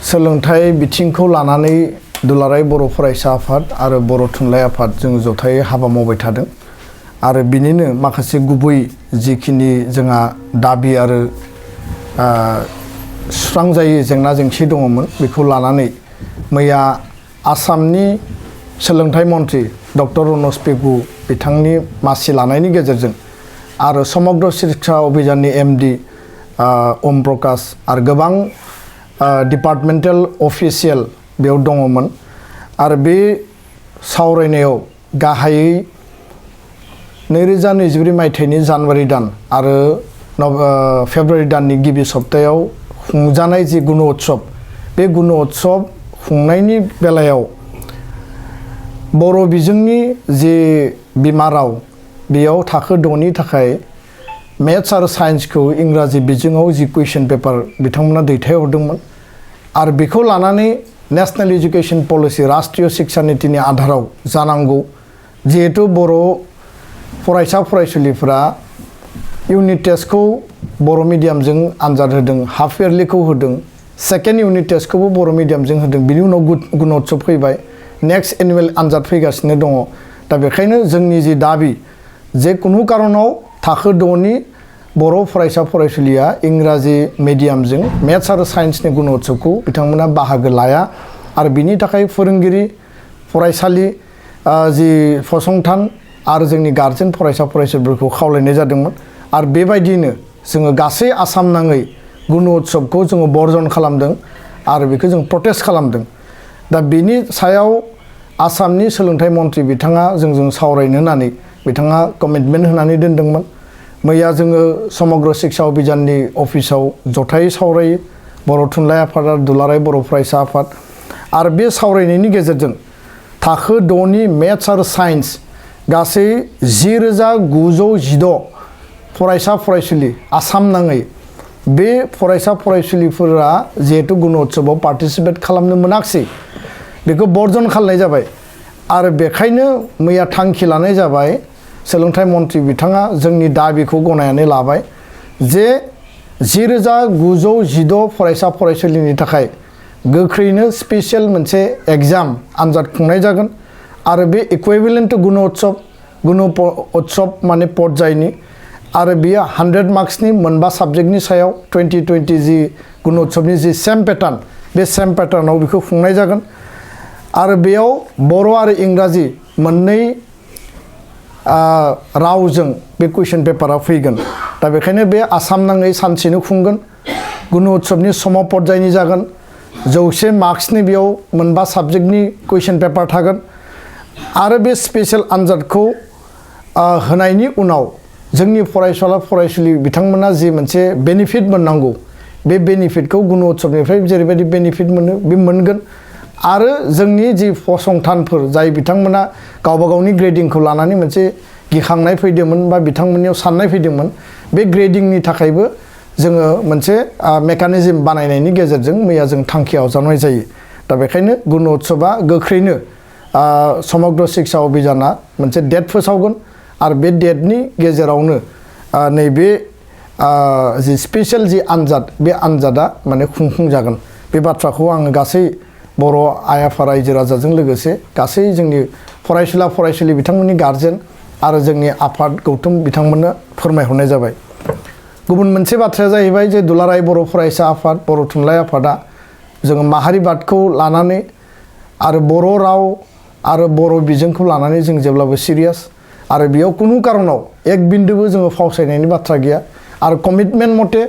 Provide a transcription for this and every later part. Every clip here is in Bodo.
सोलोंथाइ बिथिंखौ लानानै दुलाराय बर' फरायसा आफाद आरो बर' थुनलाइ आफाद जों जथायै हाबा मावबाय थादों आरो बिनिनो माखासे गुबै जिखिनि जोंहा दाबि आरो सुस्रांजायै जेंना जेंसि दङमोन बेखौ लानानै मैया आसामनि सोलोंथाइ मन्थ्रि डक्टर रनज पेगु बिथांनि मासि लानायनि गेजेरजों आरो समग्र शिक्षा अभियाननि एमडि ओम प्रकाश आरो गोबां डिपार्टमेन्टेल अफिसियेल बेयाव दङमोन आरो बे सावरायनायाव गाहायै 2024 मायथाइनि जानुवारि दान आरो फेब्रुवारि दाननि गिबि सप्तायाव खुंजानाय जि गुण उत्सव बे गुण उत्सव खुंनायनि बेलायाव बर' बिजोंनि जि बिमा राव बेयाव थाखो 6नि थाखाय मेथ्स आरो साइन्सखौ इंराजि बिजोङाव जि कुइसन पेपार बिथांमोना दैथायहरदोंमोन आरो बेखौ लानानै नेशनेल एजुकेशन पलिसि राष्ट्रीय शिक्षा नीतिनि आधाराव जानांगौ जिहेतु बर' फरायसा फरायसुलिफोरा इउनिट टेस्टखौ बर' मिडियामजों आनजाद होदों हाफ इयारलिखौ होदों सेकेन्ड इउनिट टेस्टखौबो बर' मिडियामजों होदों बिनि उनाव गुण उत्सव फैबाय नेक्स्ट एनुवेल आनजाद फैगासिनो दङ दा बेखायनो जोंनि जि दाबि जे कुनु कारनाव थाखो 6नि बर' फरायसा फरायसुलिया इंराजि मिडियामजों मेथ्स आरो साइन्सनि गुण उत्सवखौ बिथांमोना बाहागो लाया आरो बिनि थाखाय फोरोंगिरि फरायसालि जि फसंथान आरो जोंनि गार्जेन फरायसा फरायसुलिफोरखौ खावलायनाय जादोंमोन आरो बेबायदिनो जोङो गासै आसाम नाङै गुण उत्सवखौ जोङो बर्जन खालामदों आरो बेखौ जों प्रटेस्ट खालामदों दा बेनि सायाव आसामनि सोलोंथाइ मन्थ्रि बिथाङा जोंजों सावरायनो होननानै बिथाङा कमिटमेन्ट होनानै दोनदोंमोन मैया जोङो समग्र शिक्षा अभियाननि अफिसाव जथायै सावरायो बर' थुनलाइ आफाद आरो दुलाराय बर' फरायसा आफाद आरो बे सावरायनायनि गेजेरजों थाखो 6नि मेथ्स आरो साइन्स गासै 10,916 फरायसा फरायसुलि आसाम नाङै बे फरायसा फरायसुलिफोरा जिहेतु गुण उत्सवआव पार्टिसिपेट खालामनो मोनाखिसै बेखौ बर्जन खालामनाय जाबाय आरो बेखायनो मैया थांखि लानाय जाबाय सोलोंथाइ मन्थ्रि बिथाङा जोंनि दाबिखौ गनायनानै लाबाय जे 10,916 फरायसा फरायसुलिनि थाखाय गोख्रैनो स्पेसियेल मोनसे एग्जाम आनजाद खुंनाय जागोन आरो बे इकुइवेलेन्ट गुण उत्सव माने पर्यायनि आरो बेयो 100 मार्क्सनि मोनबा साबजेक्टनि सायाव 2020 जि गुण उत्सवनि जि सेम पेटार्न बे सेम पेटार्नाव बेखौ खुंनाय जागोन आरो बेयाव बर' आरो इंराजि मोननै रावजों बे कुइसन पेपारा फैगोन दा बेखायनो बे आसाम नाङै सानसेनो खुंगोन गुण उत्सवनि समाव पर्यायनि जागोन 100 मार्क्सनि बेयाव मोनबा साबजेक्टनि कुइसन पेपार थागोन आरो बे स्पेसियेल आनजादखौ होनायनि उनाव जोंनि फरायसुला फरायसुलि बिथांमोना जि मोनसे बेनिफिट मोननांगौ बे बेनिफिटखौ गुण उत्सवनिफ्राय जेरैबायदि बेनिफिट मोनो बे मोनगोन आरो जोंनि जि फसंथानफोर जाय बिथांमोना गावबा गावनि ग्रेडिंखौ लानानै मोनसे गिखांनाय फैदोंमोन बा बिथांमोननियाव साननाय फैदोंमोन बे ग्रेडिंनि थाखायबो जोङो मोनसे मेकानिजम बानायनायनि गेजेरजों मैया जों थांखि आजावनाय जायो दा बेखायनो गुण उत्सवआ गोख्रैनो समग्र शिक्षा अभियाना मोनसे डेट फोसावगोन आरो बे डेटनि गेजेरावनो नैबे जि स्पेसियेल जि आनजाद बे आनजादा माने खुंफुंजागोन बे बाथ्राखौ आङो गासै बर' आइ आफा रायजो राजाजों लोगोसे गासै जोंनि फरायसुला फरायसुलि बिथांमोननि गार्जेन आरो जोंनि आफाद गौथुम बिथांमोननो फोरमायहरनाय जाबाय गुबुन मोनसे बाथ्राया जाहैबाय जे दुलाराय बर' फरायसा आफाद बर' थुनलाइ आफादा जोङो माहारिबादखौ लानानै आरो बर' राव आरो बर' बिजोंखौ लानानै जों जेब्लाबो सिरियास आरो बेयाव कुनु कारनाव एक बिन्दुबो जोङो फावसायनायनि बाथ्रा गैया आरो कमिटमेन्ट मथे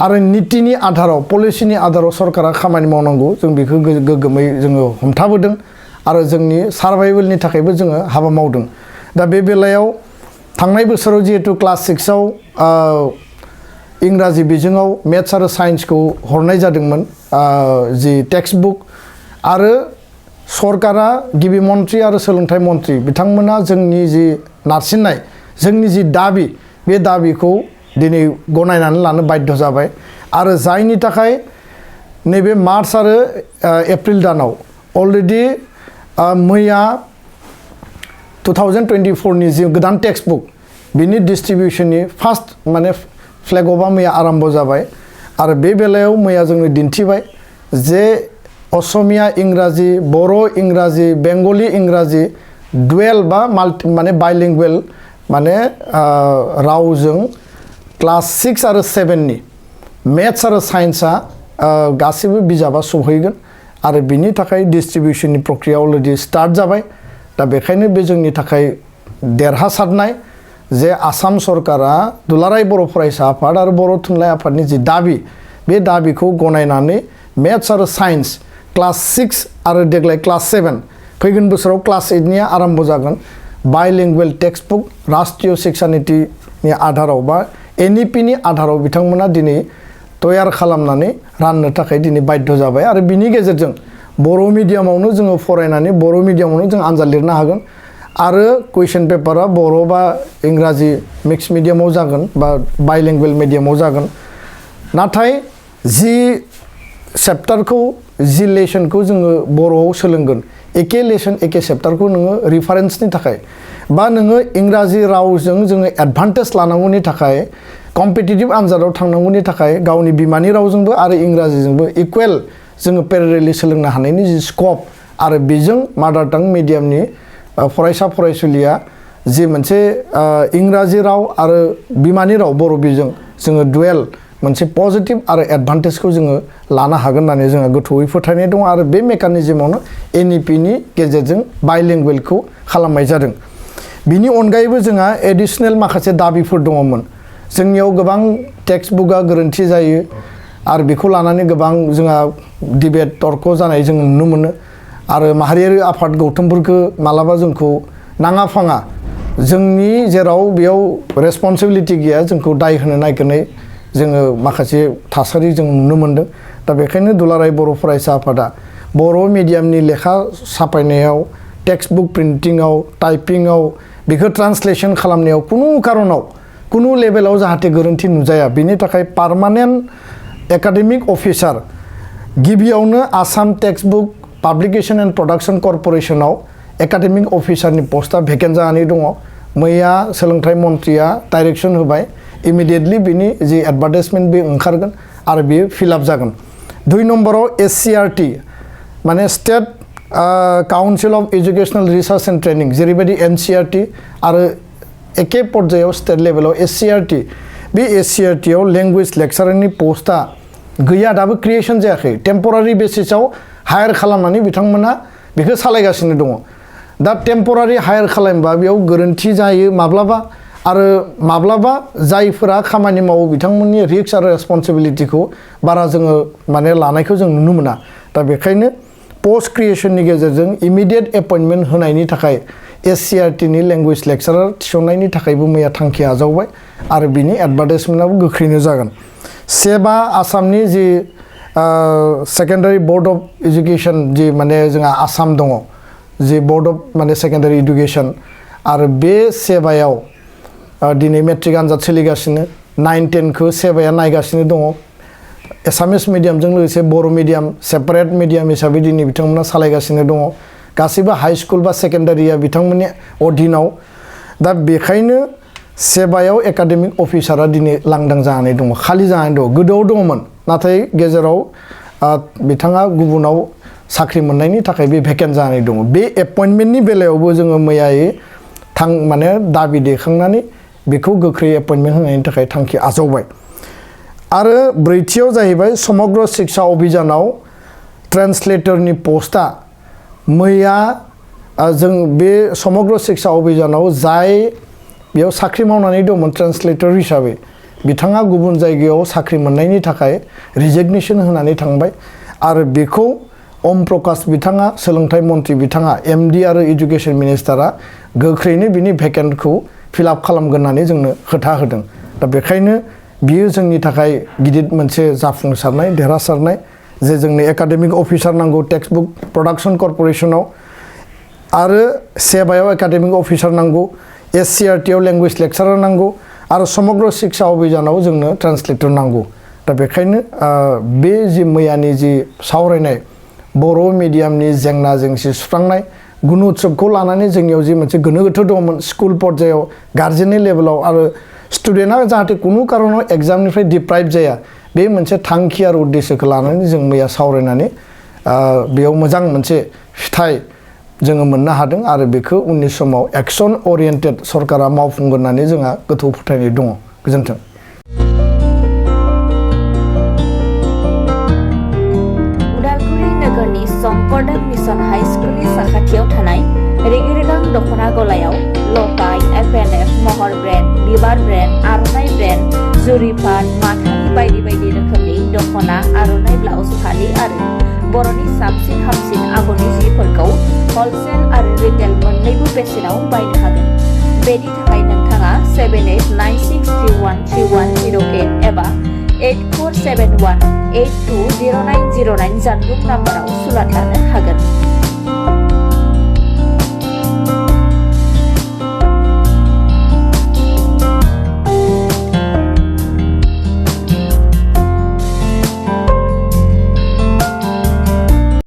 आरो नीतिनि आधाराव पलिसिनि आधाराव सरकारा खामानि मावनांगौ जों बेखौ गोग्गोमै जोङो हमथाबोदों आरो जोंनि सार्भाइभेलनि थाखायबो जोङो हाबा मावदों दा बे बेलायाव थांनाय बोसोराव जिहेतु क्लास 6आव इंराजि बिजोङाव मेथ्स आरो साइन्सखौ हरनाय जादोंमोन जि टेक्स्ट बुक आरो सरकारा गिबि मन्थ्रि आरो सोलोंथाइ मन्थ्रि बिथांमोना जोंनि जि नारसिननाय जोंनि जि दाबि बे दाबिखौ दिनै गनायनानै लानो बाध्य जाबाय आरो जायनि थाखाय नैबे मार्च आरो एप्रिल दानाव अलरेडि मैया 2024नि जि गोदान टेक्स्ट बुक बिनि डिस्ट्रिबिउशननि फार्स्ट माने फ्लेग अफआ मैया आरम्भ जाबाय आरो बे बेलायाव मैया जोंनो दिन्थिबाय जे असमिया इंराजि बर' इंराजि बेंगली इंराजि डुवेल बा माल्टि माने बाइलिंगुवेल माने रावजों क्लास 6 आरो 7 नि मेथ्स आरो साइन्सआ गासिबो बिजाबा सौहैगोन आरो बिनि थाखाय डिस्ट्रिबिउशननि प्रक्रिया अलरेडि स्टार्ट जाबाय दा बेखायनो बे जोंनि थाखाय देरहासारनाय जे आसाम सरकारा दुलाराय बर' फरायसा आफाद आरो बर' थुनलाइ आफादनि जि दाबि बे दाबिखौ गनायनानै मेथ्स आरो साइन्स क्लास 6 आरो देग्लाय क्लास 7 फैगोन बोसोराव क्लास 8 निया आरम्भ जागोन बाइलिंगुवेल टेक्स्ट बुक राष्ट्रीय शिक्षा नीतिनि आधाराव बा NEP नि आधाराव बिथांमोना दिनै तयार खालामनानै राननो थाखाय दिनै बाध्य जाबाय आरो बिनि गेजेरजों बर' मिडियामावनो जोङो फरायनानै बर' मिडियामावनो जों आनजाद लिरनो हागोन आरो कुइसन पेपारा बर' बा इंराजि मिक्स मिडियामाव जागोन बा बाइलिंगुवेल मिडियामाव जागोन नाथाय जि चैप्टारखौ जि लेसनखौ जोङो बर'आव सोलोंगोन एके लेसन एके चैप्टारखौ नोङो रिफारेन्सनि थाखाय बा नोङो इंराजि रावजों जोङो एडभान्टेज लानांगौनि थाखाय कम्पिटिटिभ आनजादाव थांनांगौनि थाखाय गावनि बिमानि रावजोंबो आरो इंराजिजोंबो इकुवेल जोङो पेरेरेलि सोलोंनो हानायनि जि स्कप आरो बेजों मादार टां मिडियामनि फरायसा फरायसुलिया जि मोनसे इंराजि राव आरो बिमानि राव बर' बिजों जोङो डुवेल मोनसे पजिटिभ आरो एडभान्टेजखौ जोङो लानो हागोन होननानै जोंहा गोथौयै फोथायनाय दं आरो बे मेकानिजमावनो NEP नि गेजेरजों बाइलिंगुवेलखौ खालामनाय जादों बिनि अनगायैबो जोंहा एडिशनेल माखासे दाबिफोर दङमोन जोंनियाव गोबां टेक्स्ट बुकआ गोरोन्थि जायो आरो बेखौ लानानै गोबां जोंहा डिबेट तर्क जानाय जों नुनो मोनो आरो माहारियारि आफाद गौथुमफोरखौ मालाबा जोंखौ नाङा फाङा जोंनि जेराव बेयाव रेसपन्सिबिलिटि गैया जोंखौ दाय होनो नागिरनाय जोङो माखासे थासारि जों नुनो मोनदों दा बेखायनो दुलाराय बर' फरायसा आफादा बर' मिडियामनि लेखा साफायनायाव टेक्स्ट बुक प्रिन्टिंआव टाइपिंआव बेखौ ट्रान्सलेसन खालामनायाव कुनु कारनाव कुनु लेभेलाव जाहाथे गोरोन्थि नुजाया बिनि थाखाय पार्मानेन्ट एकाडेमिक अफिसार गिबियावनो Assam text book publication and production कर्परेशनाव एकाडेमिक अफिसारनि पस्टआ भेकेन्ट जानानै दङ मैया सोलोंथाइ मन्थ्रिया डाइरेक्सन होबाय इमिडिएटलि बिनि जि एडभार्टाइजमेन्ट बे ओंखारगोन आरो बेयो फिलआप जागोन 2 नम्बराव SCRT माने state council of educational research and training जेरैबायदि NCERT आरो एके पर्यायाव स्टेट लेभेलाव SCRT बे SCRTआव लेंगुवेज लेक्सारारनि पस्टआ गैया दाबो क्रिएसन जायाखै टेम्परारि बेसिसाव हायार खालामनानै बिथांमोना बेखौ सालायगासिनो दङ दा टेम्परारि हायार खालामबा बेयाव गोरोन्थि जायो माब्लाबा आरो माब्लाबा जायफोरा खामानि मावो बिथांमोननि रिस्क आरो रेसपन्सिबिलिटिखौ बारा जोङो माने लानायखौ जों नुनो मोना दा बेखायनो पोस्ट क्रिएशननि गेजेरजों इमिडिएट एपइन्टमेन्ट होनायनि थाखाय SCRT नि लेंगुवेज लेक्सारार थिसननायनि थाखायबो मैया थांखि आजावबाय आरो बिनि एडभार्टाइजमेन्टआबो गोख्रैनो जागोन सेबा आसामनि जि सेकेन्डारि बोर्ड अफ एजुकेशन जि माने जोंहा आसाम दङ जि बोर्ड अफ माने सेकेन्डारि एडुकेशन आरो बे सेबायाव दिनै मेट्रिक आनजाद सोलिगासिनो 9-10 खौ सेबाया नायगासिनो दङ एसामिस मिडियामजों लोगोसे बर' मिडियाम सेपारेट मिडियाम हिसाबै दिनै बिथांमोना सालायगासिनो दङ गासैबो हाई स्कुल बा सेकेन्डारिया बिथांमोननि अधीनाव दा बेखायनो सेबायाव एकाडेमिक अफिसारा दिनै लांदां जानानै दङ खालि जानानै दङ गोदोआव दङमोन नाथाय गेजेराव बिथाङा गुबुनाव साख्रि मोननायनि थाखाय बे भेकेन्ट जानानै दङ बे एपइन्टमेन्टनि बेलायावबो जोङो मैयायै माने दाबि दैखांनानै बेखौ गोख्रै एपइन्टमेन्ट होनायनि थाखाय थांखि आजावबाय आरो ब्रैथियाव जाहैबाय समग्र शिक्षा अभियानाव ट्रान्सलेटरनि पस्टआ मैया जों बे समग्र शिक्षा अभियानाव जाय बेयाव साख्रि मावनानै दंमोन ट्रान्सलेटर हिसाबै बिथाङा गुबुन जायगायाव साख्रि मोननायनि थाखाय रिजिगनेसन होनानै थांबाय आरो बेखौ ओम प्रकाश बिथाङा सोलोंथाइ मन्थ्रि बिथाङा MD आरो एजुकेशन मिनिस्टारा गोख्रैनो बिनि भेकेन्टखौ फिलआप खालामगोन होननानै जोंनो खोथा होदों दा बेखायनो बियो जोंनि थाखाय गिदिर मोनसे जाफुंसारनाय देरहासारनाय जे जोंनो एकाडेमिक अफिसार नांगौ टेक्स्ट बुक प्रडाक्शन कर्परेशनाव आरो सेबायाव एकाडेमिक अफिसार नांगौ SCRT आव लेंगुवेज लेक्सारार नांगौ आरो समग्र शिक्षा अभियानाव जोंनो ट्रान्सलेटर नांगौ दा बेखायनो बे जि मैयानि जि सावरायनाय बर' मिडियामनि जेंना जेंसि सुस्रांनाय गुन उत्सबखौ लानानै जोंनियाव जि मोनसे गोनो गोथो दंमोन स्कुल पर्यायाव गार्जेननि लेभेलाव आरो स्टुडेन्टआ जाहाथे कुनु कारनाव एग्जामनिफ्राय डिप्राइभ जाया बे मोनसे थांखि आरो उद्देश्यखौ लानानै जों मैया सावरायनानै बेयाव मोजां मोनसे फिथाइ जोङो मोननो हादों आरो बेखौ उननि समाव एक्सन ओरिएन्टेड सरकारा मावफुंगोन होननानै जोंहा गोथौ फोथायनाय दङ। गोजोन्थों। उदालगुरि नोगोरनि शंकरदेव मिशन हाई स्कुलनि साखाथियाव थानाय रेगे-रेगां दख'ना गलायाव लफाय, एफ&एफ, महर ब्रेन्ड, बिबार ब्रेन्ड, आर'नाइ ब्रेन्ड, जुरिपाट, माथानि बायदि बायदि रोखोमनि दख'ना, आर'नाइ ब्लाउस, फालि आरो बर'नि साबसिन हामसिन आगरनि जिफोरखौ हलसेल आरो रिटेल मोन्नैबो बेसेनाव बायनो हागोन। बेनि थाखाय नोंथाङा 7896313108 एबा 8471820909 जानबुं नाम्बाराव सुलाद लानो हागोन।